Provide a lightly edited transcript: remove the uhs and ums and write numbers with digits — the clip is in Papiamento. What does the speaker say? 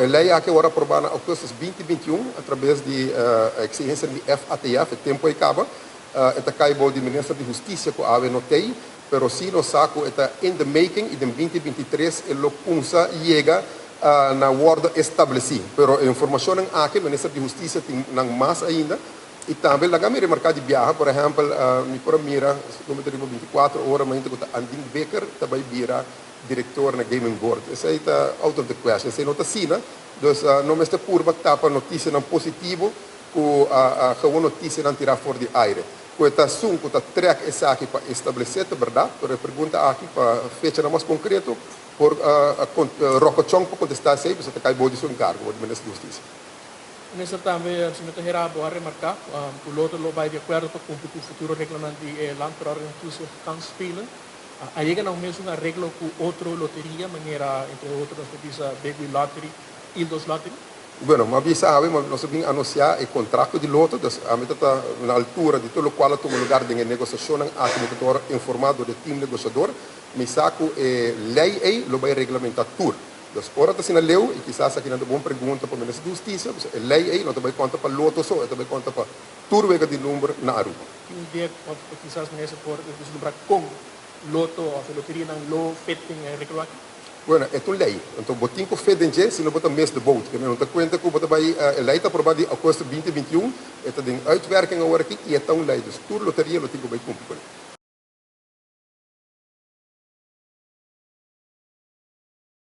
E lei aki a wòrdu aprobá na ougùstùs 2021 atrabes di eksigensia di FATF. E tempu ei kaba. E ta kai bou di Minister di Hustisia ku awe no t'ei, pero sí nos sa ku e ta in the making i den 2023 e lo kumsa yega na wòrdu establesí. Pero e informashonnan aki Minister di Hustisia tin nan mas ainda. I tambe laga mi remarká di biaha, por ehèmpel, mi por a mira, no mi ta riba 24 ora mainta ku ta Andin Bikker ta bai bira direktor na Gaming Board. Esei ta out of the question, esei no ta asina. Dus no mester purba tapa notisianan positivo ku gewoon notisianan tirá for di aire. Ku e ta asun ku ta trèk esaki pa establesé ta bèrdat, pero e pregunta aki pa fechanan mas konkreto por Rocco Chong por kontestá esei, pasobra ta kai bou di su enkargo, bou di Minister di Hustisia. Minister tambe, si mi ta hera bo a remarká ku Lotto lo bai di akuerdo pa kumpli ku futuro reglanan di e Landverordening Toezicht Kansspelen. A yega na un mesun areglo ku otro loteria, manera entre otro nos por bisa Big Wheel Lottery, Ildos Lottery? Bueno, mi a bisa awe, nos a bin anunsiá e kontrakt di Lotto, dus ami ta ta na altura di tur lokual a tuma lugar den e negosiashonnan aki, mi ta ta wòrdu informá dor di e tim negosiador. Mi sa ku e lei ei lo bai reglamentá tur. Dus ora ta asina leu, i kisas akinan ta bon pregunta pa Minister di Hustisia, pasobra e lei ei no ta bai konta pa Lotto so, e ta bai konta pa tur wega di number na Aruba. Tin un idea of kisas minister por vislumbra con Lotto of e loterianan lo fit den e reglo aki? Bueno, e ta un ley. Anto bo tin cu fit den dje, sino bo ta miss the boat. Kende no ta cuenta cu bo ta bay, e ley ta aproba di agosto 2021, e ta den uitwerking awor aki y e ta un ley. Dus tur loteria lo tin cu bay cumpli cu ne.